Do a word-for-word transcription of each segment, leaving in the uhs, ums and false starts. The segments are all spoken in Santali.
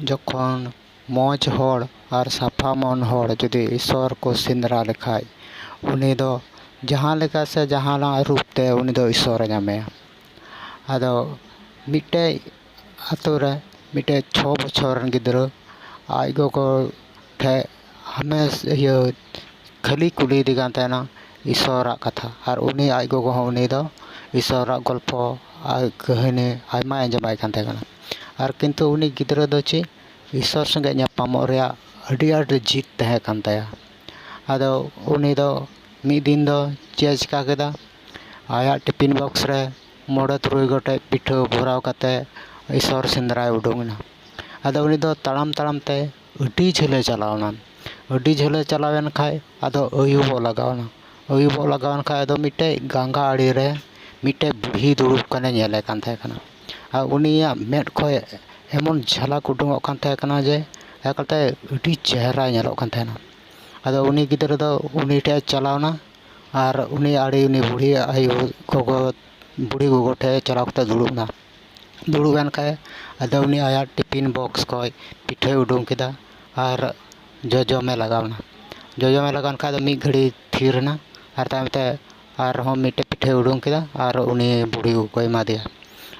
ᱡᱚᱠᱷᱚᱱ ᱢᱚᱡᱽ ᱦᱚᱲ ᱟᱨ ᱥᱟᱯᱷᱟ ᱢᱚᱱ ᱦᱚᱲ ᱡᱩᱫᱤ ᱤᱥᱚᱨ ᱠᱚ ᱥᱮᱸᱫᱽᱨᱟ ᱞᱮᱠᱷᱟᱡ, ᱩᱱᱤ ᱫᱚ ᱡᱟᱦᱟᱸ ᱞᱮᱠᱟ ᱥᱮ ᱡᱟᱦᱟᱱᱟᱜ ᱨᱩᱯ ᱛᱮ ᱩᱱᱤ ᱫᱚ ᱤᱥᱚᱨᱮ ᱧᱟᱢᱮᱭᱟ᱾ ᱟᱫᱚ ᱢᱤᱫᱴᱮᱡ ᱟᱛᱳ ᱨᱮ ᱢᱤᱫᱴᱮᱡ ᱪᱷᱚ ᱵᱚᱪᱷᱚᱨ ᱨᱮᱱ ᱜᱤᱫᱽᱨᱟᱹ ᱟᱡ ᱜᱚᱜᱚ ᱴᱷᱮᱡ ᱦᱟᱢᱮᱥ ᱤᱭᱟᱹ ᱠᱷᱟᱹᱞᱤ ᱠᱩᱞᱤᱭᱮᱫᱮ ᱠᱟᱱ ᱛᱟᱦᱮᱱᱟ ᱤᱥᱚᱨᱟᱜ ᱠᱟᱛᱷᱟ, ᱟᱨ ᱩᱱᱤ ᱟᱡ ᱜᱚᱜᱚ ᱦᱚᱸ ᱩᱱᱤ ᱫᱚ ᱤᱥᱚᱨᱟᱜ ᱜᱚᱞᱯᱷᱚ ᱟᱨ ᱠᱟᱹᱦᱱᱤ ᱟᱭᱢᱟᱭ ᱟᱸᱡᱚᱢᱟᱭ ᱠᱟᱱ ᱛᱟᱦᱮᱸ ᱠᱟᱱᱟ᱾ ᱟᱨ ᱠᱤᱱᱛᱩ ᱩᱱᱤ ᱜᱤᱫᱽᱨᱟᱹ ᱫᱚ ᱪᱮᱫ ᱤᱥᱚᱨ ᱥᱚᱸᱜᱮ ᱧᱟᱯᱟᱢᱚᱜ ᱨᱮᱭᱟᱜ ᱟᱹᱰᱤ ᱟᱸᱴ ᱡᱤᱫ ᱛᱟᱦᱮᱸ ᱠᱟᱱ ᱛᱟᱭᱟ᱾ ᱟᱫᱚ ᱩᱱᱤ ᱫᱚ ᱢᱤᱫ ᱫᱤᱱ ᱫᱚ ᱪᱮᱫ ᱮ ᱪᱤᱠᱟ ᱠᱮᱫᱟ, ᱟᱭᱟᱜ ᱴᱤᱯᱤᱱ ᱵᱚᱠᱥ ᱨᱮ ᱢᱚᱬᱮ ᱛᱩᱨᱩᱭ ᱜᱚᱴᱮᱡ ᱯᱤᱴᱷᱟᱹ ᱵᱷᱚᱨᱟᱣ ᱠᱟᱛᱮ ᱤᱥᱚᱨ ᱥᱮᱸᱫᱽᱨᱟᱭ ᱩᱰᱩᱝ ᱮᱱᱟ᱾ ᱟᱫᱚ ᱩᱱᱤ ᱫᱚ ᱛᱟᱲᱟᱢ ᱛᱟᱲᱟᱢ ᱛᱮ ᱟᱹᱰᱤ ᱡᱷᱟᱹᱞᱮ ᱪᱟᱞᱟᱣ ᱮᱱᱟ᱾ ᱟᱹᱰᱤ ᱡᱷᱟᱹᱞᱮ ᱪᱟᱞᱟᱣ ᱮᱱ ᱠᱷᱟᱡ ᱟᱫᱚ ᱟᱹᱭᱩᱵᱚᱜ ᱞᱟᱜᱟᱣ ᱮᱱᱟ᱾ ᱟᱹᱭᱩᱵᱚᱜ ᱞᱟᱜᱟᱣ ᱮᱱ ᱠᱷᱟᱡ ᱟᱫᱚ ᱢᱤᱫᱴᱮᱡ ᱜᱟᱝᱜᱟ ᱟᱲᱮ ᱨᱮ ᱢᱤᱫᱴᱮᱡ ᱵᱩᱲᱦᱤ ᱫᱩᱲᱩᱵ ᱠᱟᱱᱮ ᱧᱮᱞᱮ ᱠᱟᱱ ᱛᱟᱦᱮᱸ ᱠᱟᱱᱟ᱾ ᱟᱨ ᱩᱱᱤᱭᱟᱜ ᱢᱮᱫ ᱠᱷᱚᱡ ᱮᱢᱚᱱ ᱡᱷᱟᱞᱟᱠ ᱩᱰᱩᱝᱚᱜ ᱠᱟᱱ ᱛᱟᱦᱮᱸ ᱠᱟᱱᱟ ᱡᱮ ᱮᱠᱟᱞᱛᱮ ᱟᱹᱰᱤ ᱪᱮᱦᱨᱟᱭ ᱧᱮᱞᱚᱜ ᱠᱟᱱ ᱛᱟᱦᱮᱱᱟ᱾ ᱟᱫᱚ ᱩᱱᱤ ᱜᱤᱫᱽᱨᱟᱹ ᱫᱚ ᱩᱱᱤ ᱴᱷᱮᱡ ᱮ ᱪᱟᱞᱟᱣ ᱮᱱᱟ ᱟᱨ ᱩᱱᱤ ᱟᱲᱮ ᱩᱱᱤ ᱵᱩᱲᱦᱤ ᱟᱭᱳ ᱜᱚᱜᱚ, ᱵᱩᱲᱦᱤ ᱜᱚᱜᱚ ᱴᱷᱮᱡ ᱪᱟᱞᱟᱣ ᱠᱟᱛᱮ ᱫᱩᱲᱩᱵ ᱮᱱᱟ᱾ ᱫᱩᱲᱩᱵ ᱮᱱ ᱠᱷᱟᱡ ᱟᱫᱚ ᱩᱱᱤ ᱟᱭᱟᱜ ᱴᱤᱯᱤᱱ ᱵᱚᱠᱥ ᱠᱷᱚᱡ ᱯᱤᱴᱷᱟᱹᱭ ᱩᱰᱩᱝ ᱠᱮᱫᱟ ᱟᱨ ᱡᱚᱡᱚᱢᱮ ᱞᱟᱜᱟᱣ ᱮᱱᱟ᱾ ᱡᱚᱡᱚᱢᱮ ᱞᱟᱜᱟᱣ ᱮᱱ ᱠᱷᱟᱡ ᱟᱫᱚ ᱢᱤᱫ ᱜᱷᱟᱹᱲᱤ ᱛᱷᱤᱨ ᱮᱱᱟ ᱟᱨ ᱛᱟᱭᱚᱢ ᱛᱮ ᱟᱨᱦᱚᱸ ᱢᱤᱫᱴᱮᱡ ᱯᱤᱴᱷᱟᱹᱭ ᱩᱰᱩᱝ ᱠᱮᱫᱟ ᱟᱨ ᱩᱱᱤ ᱵᱩᱲᱦᱤ ᱜᱚᱜᱚᱭ ᱮᱢᱟ ᱫᱮᱭᱟ᱾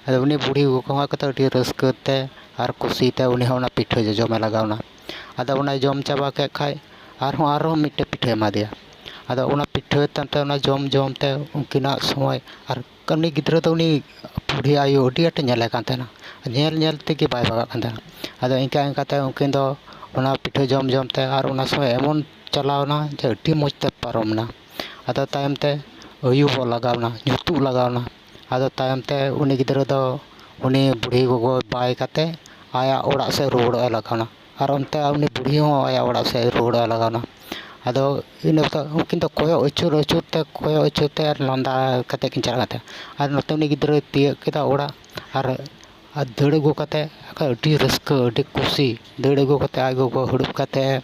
ᱟᱫᱚ ᱩᱱᱤ ᱵᱩᱲᱦᱤ ᱜᱚᱜᱚ ᱦᱚᱸ ᱠᱟᱛᱮ ᱟᱹᱰᱤ ᱨᱟᱹᱥᱠᱟᱹ ᱛᱮ ᱟᱨ ᱠᱩᱥᱤ ᱛᱮ ᱩᱱᱤ ᱦᱚᱸ ᱚᱱᱟ ᱯᱤᱴᱷᱟᱹ ᱡᱚᱡᱚᱢᱮ ᱞᱟᱜᱟᱣ ᱮᱱᱟ᱾ ᱟᱫᱚ ᱚᱱᱟᱭ ᱡᱚᱢ ᱪᱟᱵᱟ ᱠᱮᱫ ᱠᱷᱟᱡ ᱟᱨᱦᱚᱸ, ᱟᱨᱦᱚᱸ ᱢᱤᱫᱴᱮᱡ ᱯᱤᱴᱷᱟᱹᱭ ᱮᱢᱟ ᱫᱮᱭᱟ᱾ ᱟᱫᱚ ᱚᱱᱟ ᱯᱤᱴᱷᱟᱹ ᱛᱟᱭᱚᱢ ᱛᱮ ᱚᱱᱟ ᱡᱚᱢ ᱡᱚᱢ ᱛᱮ ᱩᱱᱠᱤᱱᱟᱜ ᱥᱚᱢᱚᱭ ᱟᱨ ᱩᱱᱤ ᱜᱤᱫᱽᱨᱟᱹ ᱫᱚ ᱩᱱᱤ ᱵᱩᱰᱷᱤ ᱟᱭᱳ ᱟᱹᱰᱤ ᱟᱸᱴᱮ ᱧᱮᱞᱮ ᱠᱟᱱ ᱛᱟᱦᱮᱱᱟ᱾ ᱧᱮᱞ ᱧᱮᱞ ᱛᱮᱜᱮ ᱵᱟᱭ ᱵᱷᱟᱜᱟᱜ ᱠᱟᱱ ᱛᱟᱦᱮᱱᱟ᱾ ᱟᱫᱚ ᱤᱱᱠᱟ ᱤᱱᱠᱟᱛᱮ ᱩᱱᱠᱤᱱ ᱫᱚ ᱚᱱᱟ ᱯᱤᱴᱷᱟᱹ ᱡᱚᱢ ᱡᱚᱢ ᱛᱮ ᱟᱨ ᱚᱱᱟ ᱥᱚᱢᱚᱭ ᱮᱢᱚᱱ ᱪᱟᱞᱟᱣᱱᱟ ᱡᱮ ᱟᱹᱰᱤ ᱢᱚᱡᱽ ᱛᱮ ᱯᱟᱨᱚᱢᱱᱟ᱾ ᱟᱫᱚ ᱛᱟᱭᱚᱢ ᱛᱮ ᱟᱹᱭᱩᱵᱚᱜ ᱞᱟᱜᱟᱣᱱᱟ, ᱧᱩᱛᱩᱜ ᱞᱟᱜᱟᱣᱱᱟ᱾ ᱟᱫᱚ ᱛᱟᱭᱚᱢ ᱛᱮ ᱩᱱᱤ ᱜᱤᱫᱽᱨᱟᱹ ᱫᱚ ᱩᱱᱤ ᱵᱩᱰᱷᱤ ᱜᱚᱜᱚ ᱵᱟᱭ ᱠᱟᱛᱮ ᱟᱭᱟᱜ ᱚᱲᱟᱜ ᱥᱮᱫ ᱨᱩᱣᱟᱹᱲᱚᱜ ᱮ ᱞᱟᱜᱟᱣᱱᱟ᱾ ᱟᱨ ᱚᱱᱛᱮ ᱩᱱᱤ ᱵᱩᱲᱦᱤ ᱦᱚᱸ ᱟᱭᱟᱜ ᱚᱲᱟᱜ ᱥᱮᱫ ᱨᱩᱣᱟᱹᱲ ᱞᱟᱜᱟᱣᱱᱟ᱾ ᱟᱫᱚ ᱤᱱᱟᱹ ᱚᱠᱛᱚ ᱩᱱᱠᱤᱱ ᱫᱚ ᱠᱚᱭᱚᱜ ᱟᱹᱪᱩᱨ ᱟᱹᱪᱩᱨ ᱛᱮ, ᱠᱚᱭᱚᱜ ᱟᱹᱪᱩᱨ ᱛᱮ ᱟᱨ ᱞᱟᱸᱫᱟ ᱠᱟᱛᱮ ᱠᱤᱱ ᱪᱟᱞᱟᱜ ᱠᱟᱱ ᱛᱟᱦᱮᱸᱫ᱾ ᱟᱨ ᱱᱚᱛᱮ ᱩᱱᱤ ᱜᱤᱫᱽᱨᱟᱹᱭ ᱛᱤᱭᱟᱹᱜ ᱠᱮᱫᱟ ᱚᱲᱟᱜ ᱟᱨ, ᱟᱨ ᱫᱟᱹᱲ ᱟᱹᱜᱩ ᱠᱟᱛᱮ ᱟᱹᱰᱤ ᱨᱟᱹᱥᱠᱟᱹ, ᱟᱹᱰᱤ ᱠᱩᱥᱤ᱾ ᱫᱟᱹᱲ ᱟᱹᱜᱩ ᱠᱟᱛᱮ ᱟᱡ ᱜᱚᱜᱚ ᱦᱩᱲᱩᱵ ᱠᱟᱛᱮ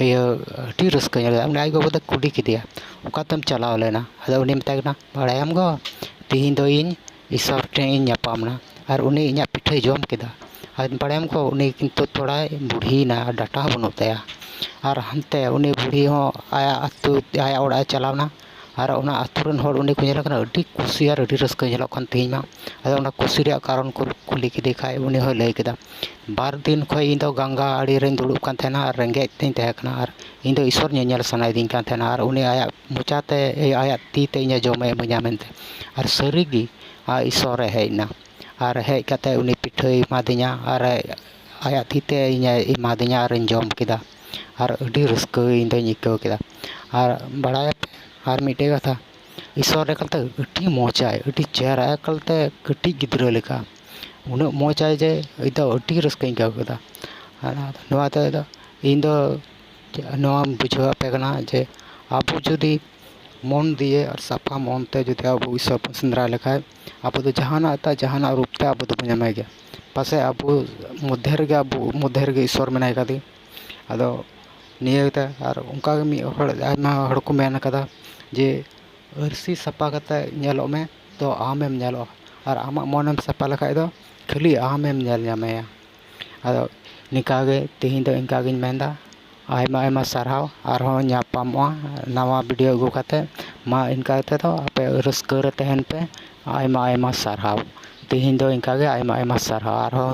ᱤᱭᱟᱹ ᱟᱹᱰᱤ ᱨᱟᱹᱥᱠᱟᱹ ᱧᱮᱞ ᱠᱮᱫᱟ᱾ ᱩᱱᱤ ᱟᱡ ᱜᱚᱜᱚ ᱫᱚ ᱠᱩᱞᱤ ᱠᱮᱫᱮᱭᱟ, "ᱚᱠᱟᱛᱮᱢ ᱪᱟᱞᱟᱣ ᱞᱮᱱᱟ?" ᱟᱫᱚ ᱩᱱᱤ ᱢᱮᱛᱟᱭ ᱠᱟᱱᱟ, "ᱵᱟᱲᱟᱭᱟᱢ ᱜᱚ, ᱛᱤᱦᱤᱧ ᱫᱚ ᱤᱧ ᱤᱥᱚᱨ ᱴᱷᱮᱱ ᱤᱧ ᱧᱟᱯᱟᱢ ᱮᱱᱟ ᱟᱨ ᱩᱱᱤ ᱤᱧᱟᱹᱜ ᱯᱤᱴᱷᱟᱹᱭ ᱡᱚᱢ ᱠᱮᱫᱟ᱾ ᱟᱨ ᱵᱟᱲᱟᱭᱟᱢ ᱠᱚ, ᱩᱱᱤ ᱠᱤᱱᱛᱩ ᱛᱷᱚᱲᱟᱭ ᱵᱩᱲᱦᱤᱭᱮᱱᱟ ᱟᱨ ᱰᱟᱴᱟ ᱦᱚᱸ ᱵᱟᱹᱱᱩᱜ ᱛᱟᱭᱟ᱾ ᱟᱨ ᱦᱟᱱᱛᱮ ᱩᱱᱤ ᱵᱩᱲᱦᱤ ᱦᱚᱸ ᱟᱭᱟᱜ ᱟᱹᱛᱩ, ᱟᱭᱟᱜ ᱚᱲᱟᱜ ᱮ ᱪᱟᱞᱟᱣᱱᱟ᱾ ᱟᱨ ᱚᱱᱟ ᱟᱹᱛᱩ ᱨᱮᱱ ᱦᱚᱲ ᱩᱱᱤ ᱠᱚ ᱧᱮᱞᱮ ᱠᱟᱱᱟ, ᱟᱹᱰᱤ ᱠᱩᱥᱤ ᱟᱨ ᱟᱹᱰᱤ ᱨᱟᱹᱥᱠᱟᱹ ᱧᱮᱞᱚᱜ ᱠᱟᱱ ᱛᱮᱦᱮᱧ ᱢᱟ᱾ ᱟᱫᱚ ᱚᱱᱟ ᱠᱩᱥᱤ ᱨᱮᱭᱟᱜ ᱠᱟᱨᱚᱱ ᱠᱚ ᱠᱩᱞᱤ ᱠᱮᱫᱮ ᱠᱷᱟᱡ, ᱩᱱᱤ ᱦᱚᱸᱭ ᱞᱟᱹᱭ ᱠᱮᱫᱟ, "ᱵᱟᱨ ᱫᱤᱱ ᱠᱷᱚᱡ ᱤᱧ ᱫᱚ ᱜᱟᱝᱜᱟ ᱟᱲᱮ ᱨᱮᱧ ᱫᱩᱲᱩᱵ ᱠᱟᱱ ᱛᱟᱦᱮᱱᱟ ᱟᱨ ᱨᱮᱸᱜᱮᱡ ᱛᱤᱧ ᱛᱟᱦᱮᱸ ᱠᱟᱱᱟ, ᱟᱨ ᱤᱧ ᱫᱚ ᱤᱥᱚᱨ ᱧᱮᱧᱮᱞ ᱥᱟᱱᱟᱭᱮᱫᱤᱧ ᱠᱟᱱ ᱛᱟᱦᱮᱱᱟ, ᱟᱨ ᱩᱱᱤ ᱟᱭᱟᱜ ᱢᱚᱪᱟᱛᱮ, ᱟᱭᱟᱜ ᱛᱤ ᱛᱮ ᱤᱧᱮ ᱡᱚᱢᱮ ᱤᱢᱟᱹᱧᱟ ᱢᱮᱱᱛᱮ᱾ ᱟᱨ ᱥᱟᱹᱨᱤᱜᱮ ᱤᱥᱚᱨᱮ ᱦᱮᱡ ᱮᱱᱟ, ᱟᱨ ᱦᱮᱡ ᱠᱟᱛᱮ ᱩᱱᱤ ᱯᱤᱴᱷᱟᱹᱭ ᱮᱢᱟᱫᱤᱧᱟ, ᱟᱨ ᱟᱭᱟᱜ ᱛᱤ ᱛᱮ ᱤᱧᱮ ᱮᱢᱟᱫᱤᱧᱟ, ᱟᱨᱤᱧ ᱡᱚᱢ ᱠᱮᱫᱟ᱾ ᱟᱨ ᱟᱹᱰᱤ ᱨᱟᱹᱥᱠᱟᱹ ᱤᱧ ᱫᱚᱧ ᱟᱹᱭᱠᱟᱹᱣ ᱠᱮᱫᱟ᱾ ᱟᱨ ᱵᱟᱲᱟᱭᱟᱯᱮ ᱟᱨ ᱢᱤᱫᱴᱮᱡ ᱠᱟᱛᱷᱟ, ᱤᱥᱚᱨ ᱮᱠᱟᱞᱛᱮ ᱟᱹᱰᱤ ᱢᱚᱡᱟᱭ, ᱟᱹᱰᱤ ᱪᱮᱦᱨᱟ, ᱮᱠᱟᱞᱛᱮ ᱠᱟᱹᱴᱤᱡ ᱜᱤᱫᱽᱨᱟᱹ ᱞᱮᱠᱟ᱾ ᱩᱱᱟᱹᱜ ᱢᱚᱡᱟᱭ ᱡᱮ ᱤᱧ ᱫᱚ ᱟᱹᱰᱤ ᱨᱟᱹᱥᱠᱟᱹᱧ ᱟᱹᱭᱠᱟᱹᱣ ᱠᱮᱫᱟ᱾ ᱟᱨ ᱱᱚᱣᱟ ᱛᱮᱫᱚ ᱤᱧ ᱫᱚ ᱱᱚᱣᱟᱧ ᱵᱩᱡᱷᱟᱹᱣ ᱟᱯᱮ ᱠᱟᱱᱟ ᱡᱮ ᱟᱵᱚ ᱡᱩᱫᱤ ᱢᱚᱱ ᱫᱤᱭᱮ ᱟᱨ ᱥᱟᱯᱷᱟ ᱢᱚᱱ ᱛᱮ ᱡᱩᱫᱤ ᱟᱵᱚ ᱤᱥᱚᱨ ᱵᱚᱱ ᱥᱮᱸᱫᱽᱨᱟ ᱞᱮᱠᱷᱟᱡ, ᱟᱵᱚ ᱫᱚ ᱡᱟᱦᱟᱱᱟᱜ ᱛᱟ ᱡᱟᱦᱟᱱᱟᱜ ᱨᱩᱯ ᱛᱮ ᱟᱵᱚ ᱫᱚᱵᱚᱱ ᱧᱟᱢᱮ ᱜᱮᱭᱟ᱾ ᱯᱟᱥᱮᱡ ᱟᱵᱚ ᱢᱚᱫᱽᱫᱷᱮ ᱨᱮᱜᱮ, ᱟᱵᱚ ᱢᱚᱫᱽᱫᱷᱮ ᱨᱮᱜᱮ ᱤᱥᱚᱨ ᱢᱮᱱᱟᱭ ᱠᱟᱫᱮ᱾ ᱟᱫᱚ ᱱᱤᱭᱟᱹ ᱜᱮ᱾ ᱟᱨ ᱚᱱᱠᱟ ᱜᱮ ᱢᱤᱫ ᱦᱚᱲ, ᱟᱭᱢᱟ ᱦᱚᱲ ᱠᱚ ᱢᱮᱱ ᱠᱟᱫᱟ ᱡᱮ ᱟᱹᱨᱥᱤ ᱥᱟᱯᱷᱟ ᱠᱟᱛᱮ ᱧᱮᱞᱚᱜ ᱢᱮ, ᱛᱚ ᱟᱢᱮᱢ ᱧᱮᱞᱚᱜᱼᱟ᱾ ᱟᱨ ᱟᱢᱟᱜ ᱢᱚᱱᱮᱢ ᱥᱟᱯᱷᱟ ᱞᱮᱠᱷᱟᱡ ᱫᱚ ᱠᱷᱟᱹᱞᱤ ᱟᱢᱮᱢ ᱧᱮᱞ ᱧᱟᱢᱮᱭᱟ᱾ ᱟᱫᱚ ᱱᱤᱝᱠᱟ ᱜᱮ ᱛᱮᱦᱮᱧ ᱫᱚ ᱤᱱᱠᱟ ᱜᱤᱧ ᱢᱮᱱᱫᱟ᱾ ᱟᱭᱢᱟ ᱟᱭᱢᱟ ᱥᱟᱨᱦᱟᱣ᱾ ᱟᱨᱦᱚᱸ ᱧᱟᱯᱟᱢᱚᱜᱼᱟ ᱱᱟᱣᱟ video ᱟᱹᱜᱩ ᱠᱟᱛᱮ᱾ ᱢᱟ ᱤᱱᱠᱟ ᱠᱟᱛᱮ ᱫᱚ ᱟᱯᱮ ᱨᱟᱹᱥᱠᱟᱹ ᱨᱮ ᱛᱟᱦᱮᱱ ᱯᱮ᱾ ᱟᱭᱢᱟ ᱟᱭᱢᱟ ᱥᱟᱨᱦᱟᱣ᱾ ᱛᱮᱦᱮᱧ ᱫᱚ ᱤᱱᱠᱟ ᱜᱮ, ᱟᱭᱢᱟ ᱟᱭᱢᱟ ᱥᱟᱨᱦᱟᱣ᱾ ᱟᱨᱦᱚᱸ